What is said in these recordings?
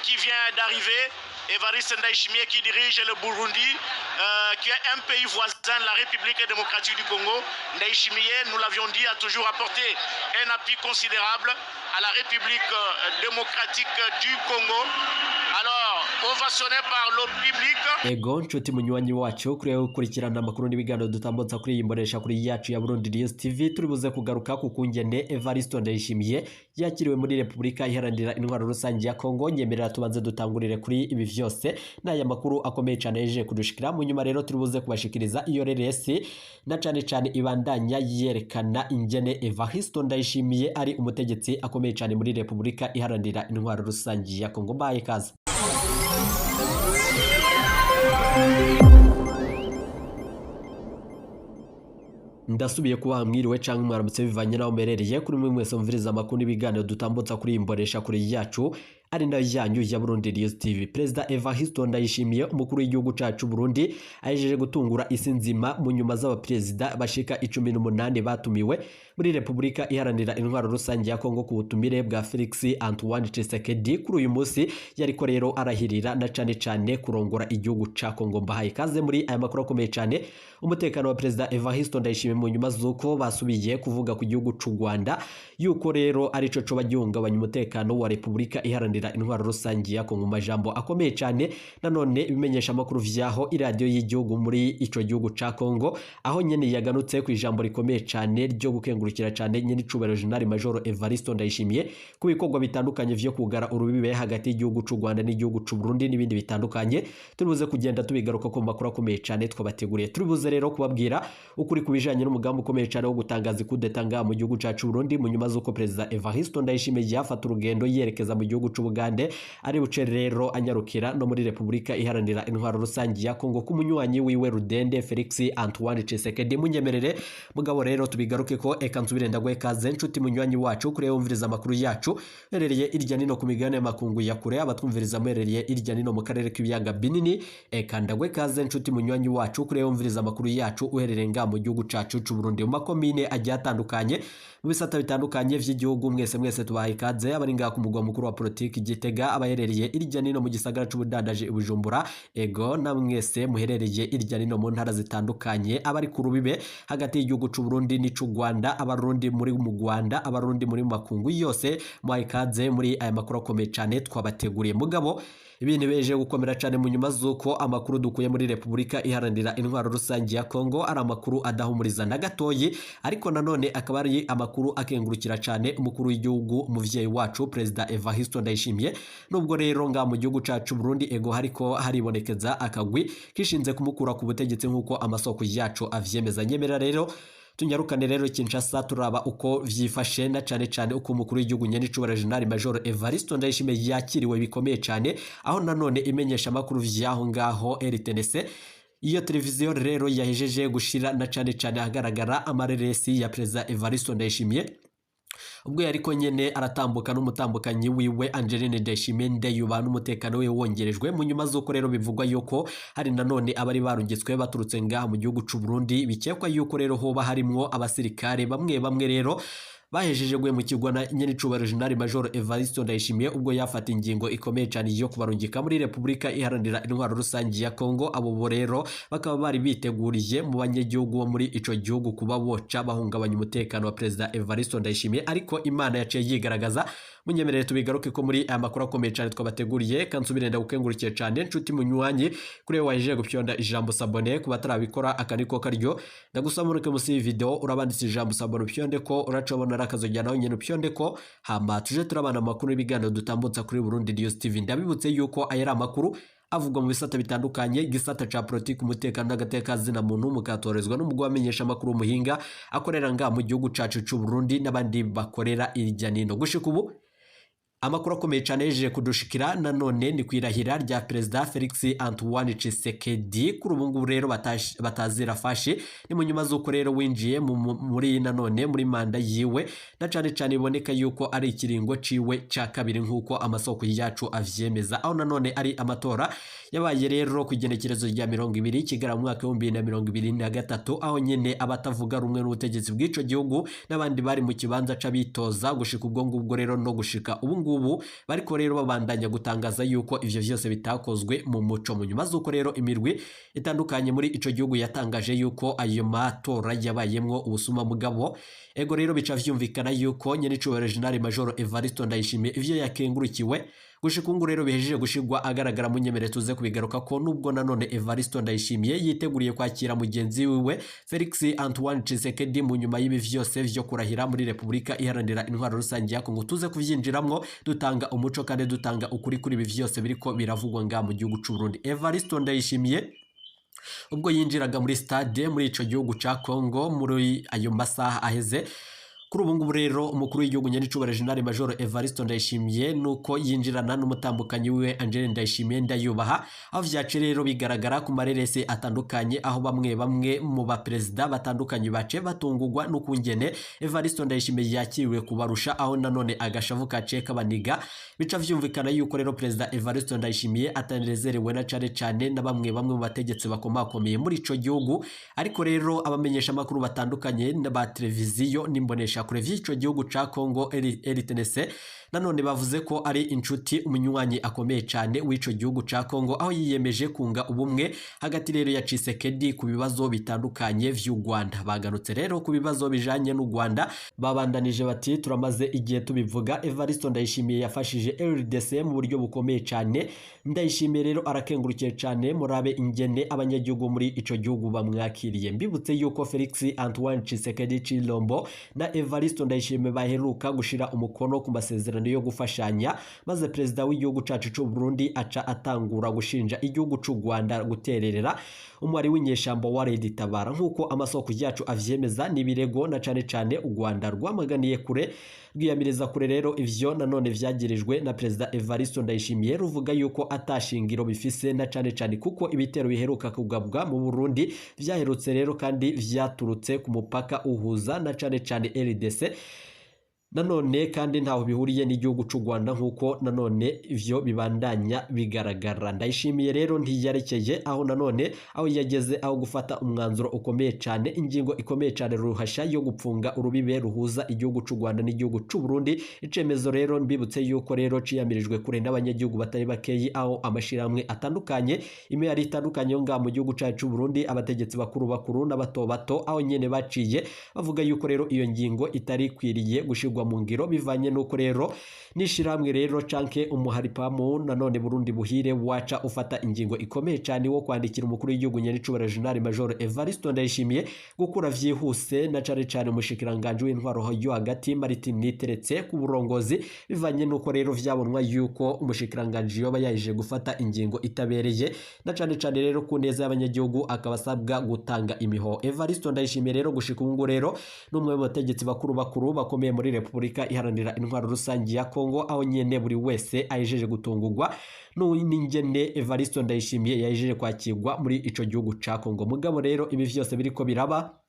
qui vient d'arriver. Évariste Ndayishimiye qui dirige le Burundi, qui est un pays voisin de la République démocratique du Congo. Ndayishimiye, nous l'avions dit, a toujours apporté un appui considérable à la République démocratique du Congo. Alors, ovationné par le public. Ego nshuti munywanyi wacu kuri gukurikirana amakuru n'ibiganiro dutambutsa kuri iyi mbonesha kuri yacu ya Burundi News TV, turi buze kugaruka ku kungene Evaristo Ndayishimiye yakiriwe muri Repubulika Iharanira Intwaro Rusange ya Kongo. Nyemerera tubanze dutangurire kuri ibi vyose n'aya makuru akomeye cyane yeje kudushikira. Mu nyuma rero turi buze kubashikiriza iyo reresi na cane cane ibandanya yerekana ingene Evaristo Ndayishimiye ari umutegetsi akomeye cyane muri Repubulika Iharanira Intwaro Rusange ya Kongo. Mbaye kaze. Ndasubiye kubaha mwiriwe canke mwaramutse bivanye naho muherereye. Kuri mwe mwese mumviriza amakuru n'ibiganiro dutambutsa kuri iyi mbonesha kuri yacu ari nayo yanyu ya Burundi News TV. Perezida Evariste Ndayishimiye, umukuru w'igihugu cacu Burundi, ahejeje gutungura isi nzima mu nyuma z'abaperezida bashika 18 batumiwe muri Repubulika Iharanira Intwaro Rusange ya Kongo ku butumire bwa Felix Antoine Tshisekedi. Kuri uyu munsi yariko rero arahirira na cane cane kurongora igihugu ca Kongo. Mbahaye kaze muri aya makuru akomeye cane. Umutekano wa Perezida Evariste Ndayishimiye mu nyuma z'uko basubiye kuvuga ku gihugu c'u Rwanda yuko rero arico coba gihungabanya umutekano wa Repubulika Iharanira Intwaro Rusange ya Kongo, mu majambo akomeye cyane. Nanone ibimenyesha amakuru vyaho iradiyo y'igihugu muri ico gihugu ca Kongo, aho nyene yaganutse ku ijambo rikomeye cyane ryo gukengurukira cyane nyene icubahiro General Major Evaristo Ndayishimiye ku bikorwa bitandukanye vyo kugara urubibe hagati y'igihugu c'u Rwanda n'igihugu c'u Burundi n'ibindi bitandukanye. Turibuze kugenda tubigaruka ku makuru akomeye cyane twabateguriye. Turibuze rero kubabwira ukuri kubijanye n'umugambi ukomeye cyane wo gutangaza ikudeta ngaha mu gihugu cacu Burundi, mu nyuma z'uko Perezida Evaristo Ndayishimiye yafata urugendo yerekeza mu gihugu c'u Bugande, ari buce rero anyarukira no muri Repubulika Iharanira Intwaro Rusange ya Kongo ku munywanyi wiwe Rudende Felix Antoine Tshisekedi. Munyemerere mugabo rero tubigaruke ko eka nsubire ndaguhe kaze nshuti munywanyi wacu kuri wumviriza amakuru yacu herereye irya nino ku migabane y'amakungu ya kure, abatwumviriza muherereye irya nino mu karere k'ibiyaga binini. Eka ndaguhe kaze nshuti munywanyi wacu kuri wumviriza amakuru yacu uherereye ngaha mu gihugu cacu c'u Burundi mu makomine agiye atandukanye mu bisata bitandukanye vy'igihugu. Mwese mwese tubahaye ikaze, abari ngaha ku mugwa mukuru wa politiki Gitega, abaherereye irya nino mu gisagara c'ubudandaji i Bujumbura, ego na mwese muherereye irya nino mu ntara zitandukanye, abari ku rubibe hagati y'igihugu c'u Burundi n'icu Rwanda, abarundi muri mu Rwanda, abarundi muri mu makungu yose, muhaye ikaze muri aya makuru akomeye cane twabateguriye. Mugabo ibintu beje gukomera cyane mu nyuma z'uko amakuru dukuye muri Repubulika Iharanira Intwaro Rusange ya Kongo ari amakuru adahumuriza na gatoyi, ariko nanone akaba ari amakuru akengurukira cyane umukuru w'igihugu umuvyeyi wacu Perezida Evariste Ndayishimiye. Nubwo rero nga mu gihugu cacu Burundi ego hariko haribonekeza akagwi kishinze kumukura ku butegetsi nk'uko amasoko yacu avyemeza. Nyemera rero tunyarukane rero Kinshasa turaba uko vyifashe na cane cane uko umukuru w'igihugu nyenicubahiro General Major Evariste Ndayishimiye yakiriwe bikomeye cane, aho nanone imenyesha amakuru vyaho ngaho RTNC iyo televiziyo rero yahejeje gushira na cane cane ahagaragara amareresi ya Perezida Evariste Ndayishimiye ubwo yariko nyene aratambuka n'umutambukanyi wiwe Angeline Ndayishimiye Ndayuba, n'umutekano we wongerejwe mu nyuma z'uko rero bivugwa yuko hari nanone abari barungitswe baturutse ngaha mu gihugu c'u Burundi, bikekwa yuko rero hoba harimwo abasirikare bamwe bamwe rero bahejeje guhemukirwa na nyenicubahiro General Major Evariste Ndayishimiye ubwo yafata ingingo ikomeye cyane yo kubarungika muri Repubulika Iharanira Intwaro Rusange ya Kongo. Abo bo rero bakaba bari biteguriye mu banyagihugu bo muri ico gihugu kuba boca bahungabanya umutekano wa Perezida Evariste Ndayishimiye, ariko Imana yaciye yigaragaza. Munyemerere tubigaruke ko muri aya makuru akomeye cyane twabateguriye. Kansubire ndagukengurikiye cyane nshuti munywanyi kuri waje gupyonda ijambo s'abonner. Ku batarabikora aka niko karyo, ndagusaba muruke musi iyi video urabanditse ijambo s'abonner upyonde ko uracobona akazogera nawe nyene upyonde ko, hama tuje turabana amakuru n'ibiganiro dutambutsa kuri Burundi News TV. Ndabibutse yuko aya ari amakuru avugwa mu bisata bitandukanye, igisata ca politiki, umutekano n'agateka zina muntu, mukatorezwa n'umugwi wamenyesha amakuru muhinga akorera ngaha mu gihugu cacu c'u Burundi n'abandi bakorera irya nino. Gushika ubu amakuru akomeye cyane yejeje kudushikira nanone ni kwirahira rya Perezida Felix Antoine Tshisekedi. Kuri ubu ngubu rero batazira fashe ni mu nyuma z'uko rero winjiye muri nanone muri manda yiwe, na cane cane biboneka yuko ari ikiringo ciwe ca kabiri nk'uko amasoko yacu avyemeza, aho nanone ari amatora yabaye rero ku igenekerezo rya 20 Kigarama mu mwaka w'ibihumbi bibiri na mirongo ibiri na gatatu, aho nyene abatavuga rumwe n'ubutegetsi bw'ico gihugu n'abandi bari mu kibanza c'abitoza gushika ubwo ngubwo rero no gushika ubu ngubu ngubu bariko rero babandanya gutangaza yuko ivyo vyose bitakozwe mu muco. Mu nyuma z'uko rero imirwi itandukanye muri ico gihugu yatangaje yuko ayo matora yabayemwo ubusuma mugabo, ego rero bica vyumvikana yuko nyenicubahiro General Major Evariste Ndayishimiye ivyo yakengurukiwe gushika ubu rero bihejeje gushigwa agaragara. Munyemere tuze kubigaruka ko nubwo nanone Evariste Ndayishimiye yiteguriye kwakira mugenzi wiwe Felix Antoine Tshisekedi mu nyuma y'ibi vyose vyo kurahira muri Repubulika Iharanira Intwaro Rusange ya Kongo, tuze kuvyinjiramwo dutanga umuco kandi dutanga ukuri kuri ibi vyose biriko biravugwa nga mu gihugu c'u Burundi. Evariste Ndayishimiye ubwo yinjiraga muri stade muri ico gihugu ca Kongo muri ayo masaha aheze, kuri ubu ngubu rero umukuru w'igihugu nyenicubahiro General Major Evariste Ndayishimiye nuko yinjirana n'umutambukanyi wiwe Angele Ndayishimiye Ndayubaha, aho vyace rero bigaragara ku marerese atandukanye, aho bamwe bamwe mu baperezida batandukanye bace batungurwa n'ukungene Evariste Ndayishimiye yakiriwe kubarusha, aho nanone agashavu kace kabaniga. Bica vyumvikana yuko rero perezida Evariste Ndayishimiye atanezerewe na cane cane na bamwe bamwe mu bategetsi bakomakomeye muri ico gihugu. Ariko rero abamenyesha makuru batandukanye ba televiziyo n'imbonesha kure vy'ico gihugu ca Congo RTNC nanone bavuze ko ari inshuti umunywanyi akomeye cane w'ico gihugu ca Congo, aho yiyemeje kunga ubumwe hagati rero ya Tshisekedi ku bibazo bitandukanye vy'u Rwanda. Bagarutse rero ku bibazo bijanye n'u Rwanda, babandanije bati turamaze igihe tubivuga, Evariste Ndayishimiye yafashije RDC mu buryo bukomeye cane. Ndayishimiye rero arakengurukiye cane, murabe ingene abanyagihugu muri ico gihugu bamwakiriye. Mbibutse yuko Felix Antoine Tshisekedi Tshilombo na Evariste Ndayishimiye baheruka gushira umukono ku masezerano yo gufashanya, maze perezida w'igihugu cacu c'u Burundi aca atangura gushinja igihugu c'u Rwanda gutererera umwari w'inyeshamba wa Red Tabara, nkuko amasoko yacu avyemeza n'ibirego na cane cane u Rwanda rwamaganiye kure, rwiyamiriza kure rero ivyo nanone vyagirijwe na perezida Evariste Ndayishimiye, ruvuga yuko atashingiro bifise na cane cane kuko ibitero biheruka kugabwa mu Burundi vyaherutse rero kandi vyaturutse ku mupaka uhuza na cane cane RDC, nanone kandi ntaho bihuriye n'igihugu c'u Rwanda nkuko nanone ivyo bibandanya bigaragara. Ndayishimiye rero ntiyarekeye aho, nanone aho yageze aho gufata umwanzuro ukomeye cane, ingingo ikomeye cane ruhasha yo gupfunga urubibe ruhuza igihugu c'u Rwanda n'igihugu c'u Burundi. Icemezo rero mbibutse yuko rero ciyamirijwe kure n'abanyagihugu batari bakeyi, aho amashirahamwe atandukanye, imihari itandukanye yo ngaha mu gihugu cacu c'u Burundi, abategetsi bakuru bakuru n'abato bato, aho nyene baciye bavuga yuko rero iyo ngingo itari kwiriye gushirwa mu ngiro, bivanye nuko rero nishiramwe rero canke umuharipamu nanone Burundi buhire waca ufata ingingo ikomeye cyane wo kwandikira umukuru w'igihugu nyenicubahiro General Major Evariste Ndayishimiye gukura vyihuse na cane cane umushikiranganje w'intwaro yo hagati Martin Niteretse ku burongozi, bivanye nuko rero vyabonwa yuko umushikiranganje yoba yaje gufata ingingo itabereye na cane cane rero ku neza y'abanyagihugu, akaba asabwa gutanga imiho. Evariste Ndayishimiye rero gushika ubu rero n'umwe mu bategetsi bakuru bakuru bakomeye muri Repubulika Iharanira Intwaro Rusange ya Kongo, aho nyene buri wese ahejeje gutungurwa n'ingene Evariste Ndayishimiye yahejeje kwakirwa muri ico gihugu ca Kongo. Mugabo rero ibi vyose biriko biraba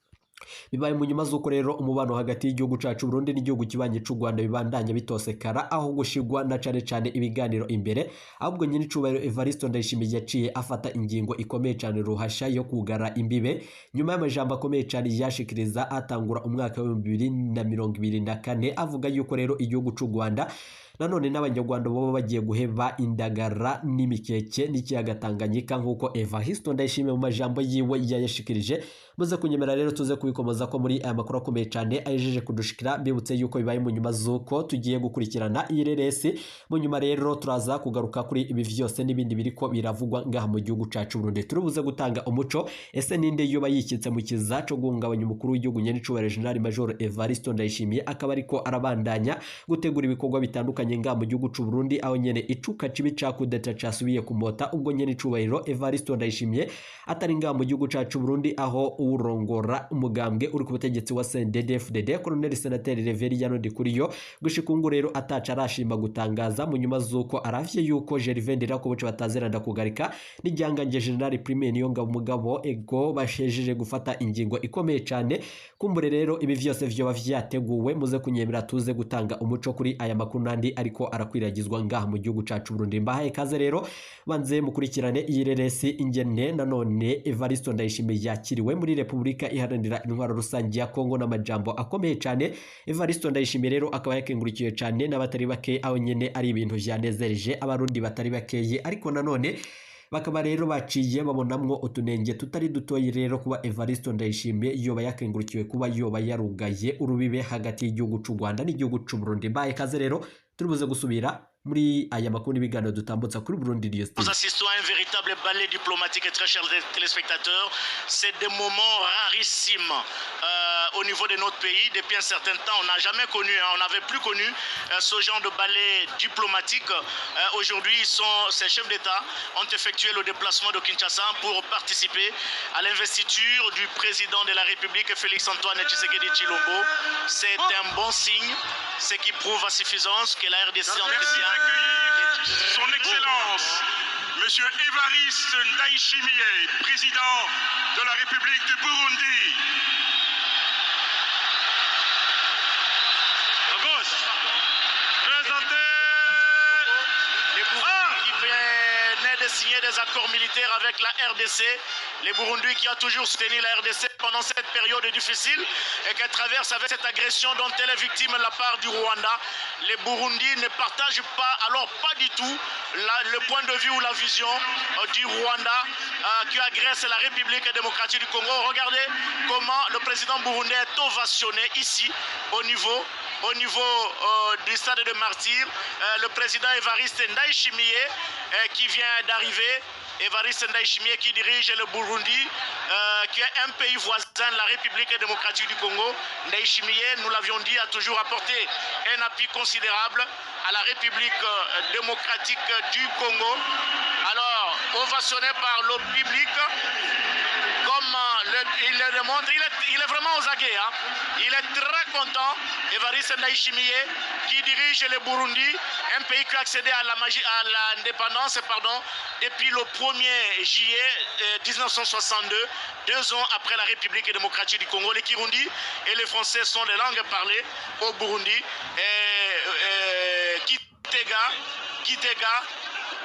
bibaye mu nyuma z'uko rero umubano hagati y'igihugu cacu Burundi n'igihugu kibanye c'u Rwanda bibandanya bitosekara, aho gushigwa na cane cane ibiganiro imbere, ahubwo nyine icubahiro Evariste Ndayishimiye yaciye afata ingingo ikomeye cane ruhasha yo kugara imbibe, nyuma y'amajambo akomeye cane yashikiriza atangura umwaka wa 2024, avuga yuko rero igihugu c'u Rwanda nanone n'abanyarwanda baba bagiye guheba indagara n'imikeke n'ikiyaga Tanganyika, nkuko Evariste Ndayishimiye mu majambo yiwe yayashikirije. Muze kunyemera rero tuze kubikomoza ko muri aya makuru akomeye cyane ayejeje kudushikira. Mbibutse yuko bibaye mu nyuma z'uko tugiye gukurikirana iyi reresi, mu nyuma rero turaza kugaruka kuri ibi vyose n'ibindi biriko biravugwa ngaha mu gihugu cacu Burundi. Turubuze gutanga umuco, ese ninde yoba yikitse mu kiza co guhungabanya umukuru w'igihugu nyenicubahiro General Major Evariste Ndayishimiye, akaba ariko arabandanya gutegura ibikorwa bitandukanye nga mu gihugu c'u Burundi, aho nyene icuka cibi ca kudeta casubiye kumota ubwo nyene icubahiro Evariste Ndayishimiye atari nga mu gihugu cacu Burundi, aho urongora umugambwe uri ku butegetsi wa CNDD-FDD Colonel Senateur Reverien Ndikuriyo gushika ubu rero ataca arashima gutangaza mu nyuma z'uko aravye yuko Gervais Ndirakobuca batazeranda kugarika n'iryangange General Prime Niyongabo mugabo ego bashejeje gufata ingingo ikomeye cane. Kumbure rero ibi vyose vyoba vyateguwe, muze kunyemera tuze gutanga umuco kuri aya makuru nandi ariko arakwiragizwa ngaha mu gihugu cacu Burundi. Mbahaye kaze rero banze mukurikirane iyi reresi ingene nanone Evaristo Ndayishimiye yakiriwe muri Republika Iharanira Intwaro Rusange ya Kongo n'amajambo akomeye cyane. Evaristo Ndayishimiye rero akaba yakengurikiwe cyane n'abatari bake, aho nyene ari ibintu vyanezereje abarundi batari bakeye, ariko nanone bakaba rero baciye babonamwo utunenge tutari dutoyi rero kuba Evaristo Ndayishimiye yoba yakengurukiwe kuba yoba yarugaye urubibe hagati y'igihugu c'u Rwanda n'igihugu c'u Burundi. Mbaye kaze rero turibuze gusubira muri aya makuru n'ibiganiro dutambutsa kuri Burundi News TV. Nous assistons à un véritable ballet diplomatique, très chers téléspectateurs. C'est des moments rarissimes au niveau de notre pays. Depuis un certain temps, on n'a jamais connu, hein, on n'avait plus connu ce genre de ballet diplomatique. Aujourd'hui, ces chefs d'État ont effectué le déplacement de Kinshasa pour participer à l'investiture du président de la République, Félix-Antoine Tshisekedi Tshilombo. C'est un bon signe, ce qui prouve à suffisance que la RDC entretient d'accueillir son Excellence, Monsieur Évariste Ndayishimiye, président de la République du Burundi. À gauche, présentez les Burundis qui venaient de signer des accords militaires avec la RDC, les Burundis qui ont toujours soutenu la RDC pendant cette période difficile et qu'elle traverse avec cette agression dont elle est victime de la part du Rwanda. Les Burundis ne partagent pas, alors pas du tout, le point de vue ou la vision du Rwanda qui agresse la République démocratique du Congo. Regardez comment le président burundais est ovationné ici au niveau du stade de Martyrs. Le président Évariste Ndayishimiye qui vient d'arriver, Évariste Ndayishimiye qui dirige le Burundi, qui est un pays voisin de la République démocratique du Congo. Ndayishimiye, nous l'avions dit, a toujours apporté un appui considérable à la République démocratique du Congo. Alors, ovationné par le public, comme il le démontre, il est vraiment aux aguets, hein. Il est très content, Évariste Ndayishimiye, qui dirige le Burundi, un pays qui a accédé à l'indépendance, pardon, depuis le 1er juillet 1962, 2 ans après la République démocratique du Congo. Les Kirundi et les Français sont les langues parlées au Burundi. Et Kitega,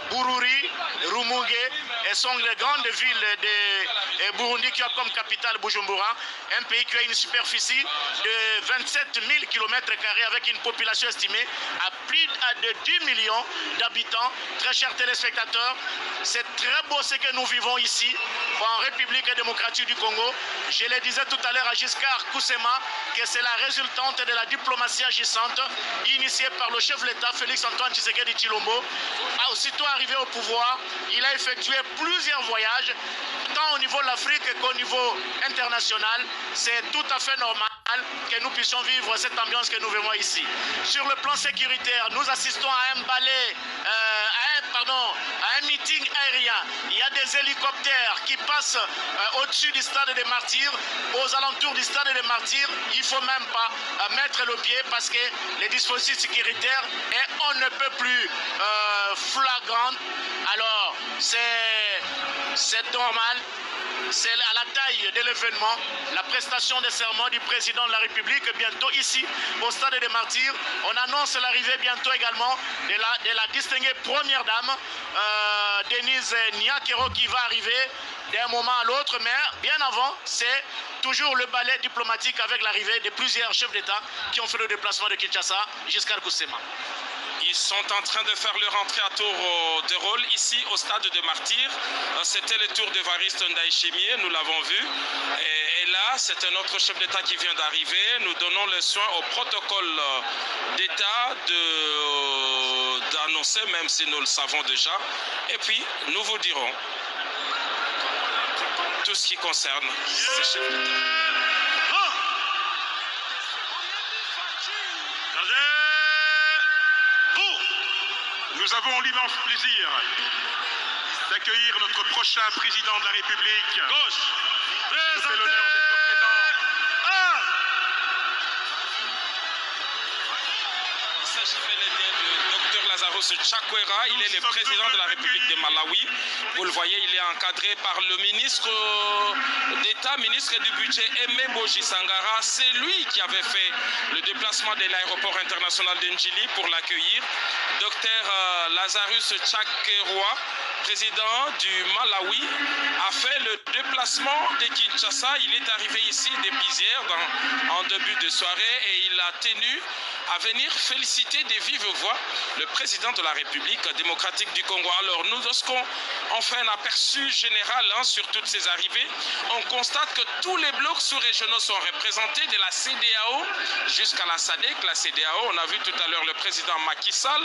Bururi, Rumunge sont les grandes villes de Burundi qui a comme capitale Bujumbura, un pays qui a une superficie de 27 000 km² avec une population estimée à plus de 10 millions d'habitants. Très chers téléspectateurs, c'est très beau ce que nous vivons ici en République démocratique du Congo. Je le disais tout à l'heure à Giscard Kusema que c'est la résultante de la diplomatie agissante initiée par le chef de l'État Félix-Antoine Tshisekedi Tshilombo. Aussitôt arrivé au pouvoir, il a effectué plusieurs voyages, tant au niveau de l'Afrique qu'au niveau international. C'est tout à fait normal que nous puissions vivre cette ambiance que nous vivons ici. Sur le plan sécuritaire, nous assistons à un ballet, à un meeting aérien. Il y a des hélicoptères qui passent au-dessus du stade des Martyrs, aux alentours du stade des Martyrs. Il ne faut même pas mettre le pied parce que les dispositifs sécuritaires et on ne peut plus flagrant. Alors, c'est normal. C'est à la taille de l'événement, la prestation des serments du président de la République bientôt ici au stade des Martyrs. On annonce l'arrivée bientôt également de la distinguée première dame, Denise Nyakeru, qui va arriver d'un moment à l'autre, mais bien avant, c'est toujours le ballet diplomatique avec l'arrivée de plusieurs chefs d'État qui ont fait le déplacement de Kinshasa jusqu'à Kusema. Ils sont en train de faire leur entrée à tour de rôle ici au stade de Martyrs. C'était le tour d'Évariste Ndayishimiye, nous l'avons vu. Et là, c'est un autre chef d'État qui vient d'arriver. Nous donnons le soin au protocole d'État d'annoncer, même si nous le savons déjà. Et puis, nous vous dirons tout ce qui concerne ces chefs d'État. Nous avons l'immense plaisir d'accueillir notre prochain président de la République. Gauche. Nous fait l'honneur d'être présent. Il s'agit bel et bien du docteur Lazarus Chakwera. Il est le président de la République de Malawi. Vous le voyez, il est encadré par le ministre d'État, ministre du Budget, Aimé Boji Sangara. C'est lui qui avait fait le déplacement de l'aéroport international de Ndjili pour l'accueillir. Docteur Lazarus Chakwera, président du Malawi, a fait le déplacement de Kinshasa. Il est arrivé ici depuis hier en début de soirée et il a tenu à venir féliciter de vive voix le président de la République démocratique du Congo. Alors nous, lorsqu'on en fait un aperçu général sur toutes ces arrivées, on constate que tous les blocs sous-régionaux sont représentés, de la CEDEAO jusqu'à la SADC. La CEDEAO, on a vu tout à l'heure le président Macky Sall.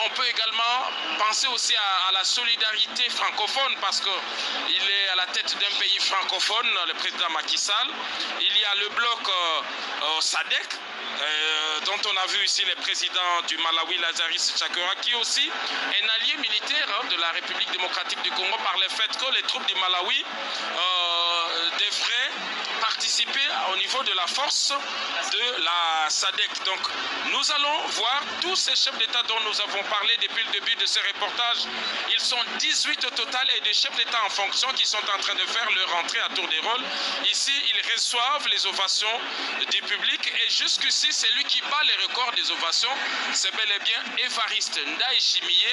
On peut également penser aussi à la solidarité francophone, parce qu'il est à la tête d'un pays francophone, le président Macky Sall. Il y a le bloc SADC, dont on a vu ici le président du Malawi, Lazarus Chakwera, qui est aussi un allié militaire de la République démocratique du Congo, par le fait que les troupes du Malawi devraient participer au niveau de la force de la SADC. Donc nous allons voir tous ces chefs d'État dont nous avons parlé depuis le début de ce reportage. Ils sont 18 au total et des chefs d'État en fonction qui sont en train de faire leur entrée à tour de rôle. Ici, ils reçoivent les ovations du public et jusqu'ici, c'est lui qui bat les records des ovations. C'est bel et bien Évariste Ndayishimiye,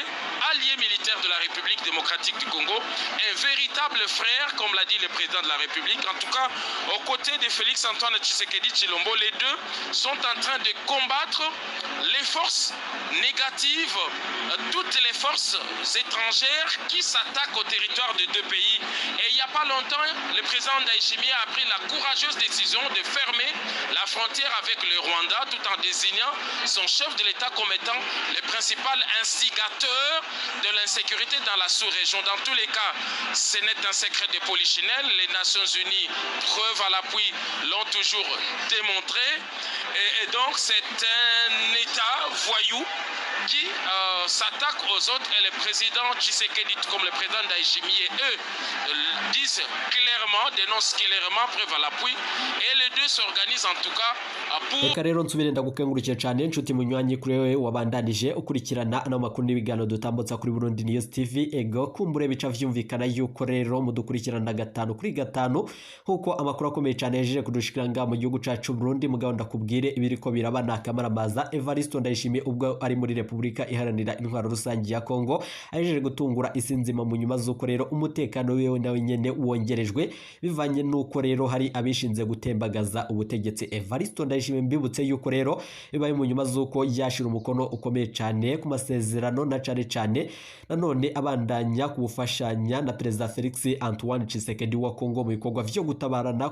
allié militaire de la République démocratique du Congo, un véritable frère, comme l'a dit le président de la République. En tout cas, aux côtés de Félix Antoine Tshisekedi Tshilombo, les deux sont en train de combattre les forces négatives, toutes les forces étrangères qui s'attaquent au territoire de deux pays. Et il n'y a pas longtemps, le président Ndayishimiye a pris la courageuse décision de fermer la frontière avec le Rwanda, tout en désignant son chef de l'État comme étant le principal instigateur de l'insécurité dans la sous-région. Dans tous les cas, ce n'est un secret de polichinelle. Les Nations Unies, preuve à l'appui, l'ont toujours démontré. Et donc, c'est un État voyou qui s'attaque aux autres, et le président Tshisekedi comme le président Ndayishimiye, eux, disent clairement, dénoncent clairement, preuve à l'appui, et les deux s'organisent en tout cas pour... Reka rero nsubire ndagukengurukiye cyane inshuti munywanyi kuri wewe wabandanije ukurikirana ano makuru n'ibiganiro dutambutsa kuri Burundi News TV. Ego kumbure bica vyumvikana yuko rero mudukurikirana 5 kuri 5 nkuko amakuru akomeye cyane yejeje kudushikiranga mu gihugu cacu Burundi. Mugabo ndakubwire ibiriko biraba nakamaramaza. Evariste Ndayishimiye ubwo ari muri Repubulika Iharanira Intwaro Rusange ya Kongo ajeje gutungura isi nzima mu nyuma z'uko rero umutekano wiwe nawe nyene wongerejwe bivanye nuko rero hari abishinze gutembagaza ubutegetsi. Evariste Ndayishimiye mbibutse yuko rero bibaye mu nyuma z'uko yashira umukono ukomeye cyane ku masezerano na cane cane nanone abandanya kubufashanya na Perezida Felix Antoine Tshisekedi wa Kongo mu bikorwa vyo gutabarana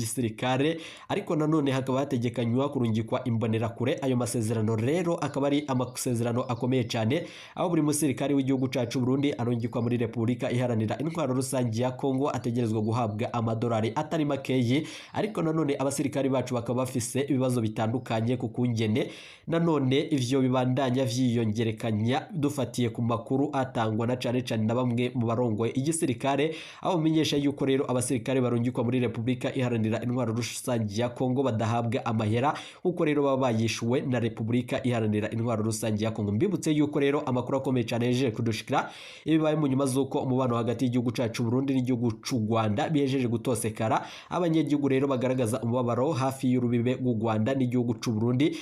kubw'ivy'igisirikare, ariko nanone hakaba hategekanywa kurungikwa imbonerakure. Ayo masezerano rero akaba ari amasezerano akomeye cyane aho buri musirikare w'igihugu cacu Burundi arungikwa muri Repubulika Iharanira Intwaro Rusange ya Kongo ategerezwa guhabwa amadolari atari makeyi, ariko nanone abasirikare bacu bakaba bafise ibibazo bitandukanye ku kungene nanone ivyo bibandanya vyiyongerekanya dufatiye ku makuru atangwa na cane cane na bamwe mu barongoye igisirikare, aho menyesha yuko rero abasirikare barungikwa muri Repubulika Iharanira Intwaro Rusange ya Kongo badahabwa amahera nkuko rero baba bayishuwe na Repubulika Iharanira Intwaro Rusange ya Kongo. Mbibutse yuko rero amakuru akomeye cyane yejeje kudushikira ibibaye mu nyuma z'uko umubano hagati y'igihugu cacu Burundi n'igihugu c'u Rwanda bihejeje gutosekara. Abanyagihugu rero bagaragaza umubabaro hafi y'urubibe rw'u Rwanda n'igihugu c'u Burundi.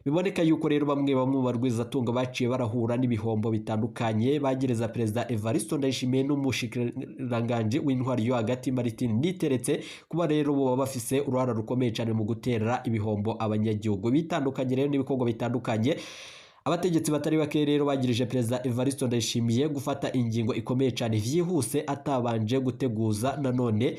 Biboneka yuko rero bamwe bamwe barwizatunga baciye barahura n'ibihombo bitandukanye bagereza Perezida Evariste Ndayishimiye n'umushikiranganje w'intwari yo hagati Martin Niteretse kuba rero bo bafise uruhara rukomeye cyane mu gutera ibihombo abanyagihugu bitandukanye rero n'ibikorwa bitandukanye. Abategetsi batari bake rero bagirije Perezida Evariste Ndayishimiye gufata ingingo ikomeye cyane vyihuse atabanje guteguza nanone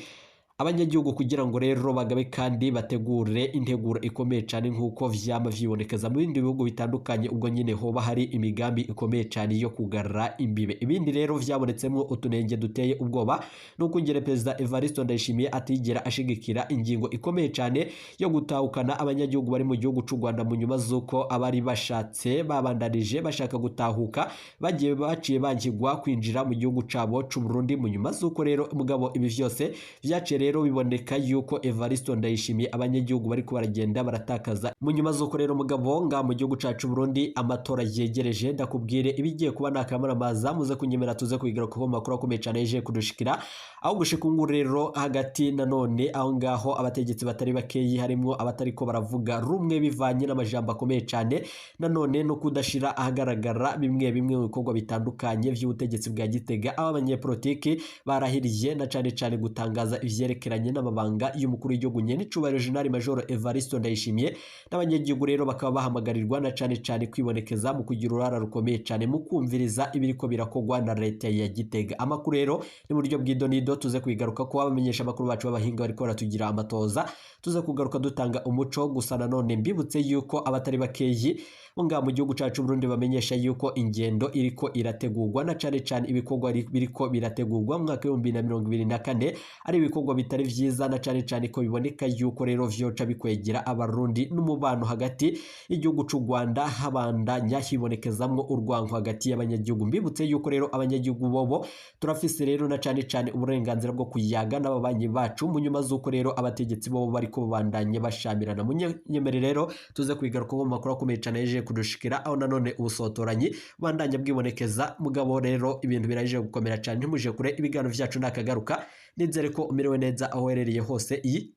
abanyagihugu kugira ngo rero bagabe kandi bategure integuro ikomeye cyane nkuko vyama vyibonekeza mu bindi bihugu bitandukanye, ubwo nyine hoba hari imigambi ikomeye cyane yo kugarura imbibe. Ibindi rero vyabonetsemo utunenge duteye ubwoba nuko ngere Perezida Evariste Ndayishimiye atigera ashigikira ingingo ikomeye cyane yo gutahukana abanyagihugu bari mu gihugu c'u Rwanda mu nyuma z'uko abari bashatse babandanije bashaka gutahuka bagiye baciye bankigwa kwinjira mu gihugu cabo c'u Burundi mu nyuma z'uko rero mugabo ibi vyose vyaciye rero biboneka yuko Evariste Ndayishimiye abanyagihugu bariko baragenda baratakaza. Mu nyuma z'uko rero mugabo nga mu gihugu cacu Burundi amatora yegereje, ndakubwire ibigiye kuba nakamaramaza, muze kunyemera tuze kubigaruka ko makuru akomeye cane yeje kudushikira. Aho gushika ubu rero hagati nanone aho ngaho abategetsi batari bakeyi harimwo abatariko baravuga rumwe bivanye n'amajambo akomeye cane nanone no kudashira ahagaragara bimwe bimwe mu bikorwa bitandukanye vy'ubutegetsi bwa Gitega, aho abanyepolitiki barahiriye na cane cane gutangaza ivyerekeranye n'amabanga y'umukuru w'igihugu nyenicubahiro General Major Evariste Ndayishimiye. N'abanyagihugu rero bakaba bahamagarirwa na cane cane kwibonekeza mu kugira uruhara rukomeye cane mu kumviriza ibiriko birakogwa na leta ya Gitega. Amakuru rero ni mu buryo bw'idonido tuze kubigaruka ko abamenyesha amakuru bacu b'abahinga bariko baratugira amatoza, tuze kugaruka dutanga umuco. Gusa nanone mbibutse yuko abatari bakeyi bo ngaha mu gihugu cacu Burundi bamenyesha yuko ingendo iriko irategurwa na cane cane ibikorwa biriko birategurwa mu mwaka w'2024 ari ibikorwa bitari vyiza, na cane cane ko biboneka yuko rero vyoca bikwegera abarundi n'umubano hagati y'igihugu c'u Rwanda habandanya hibonekezamwo urwanko hagati y'abanyagihugu. Mbibutse yuko rero abanyagihugu bobo turafise rero na cane cane uburenganzira bwo kuyaga n'ababanyi bacu, mu nyuma z'uko rero abategetsi bobo bariko babandanya bashamirana. Munyemere rero tuze kubigaruka mu makuru akomeye cane yeje kudushikira, aho nanone ubusotoranyi bandanya bwibonekeza. Mugabo rero ibintu biraje gukomera cane, ntimuje kure, ibiganiro vyacu nakagaruka. Nizere ko umerewe neza aho uherereye hose. Iyi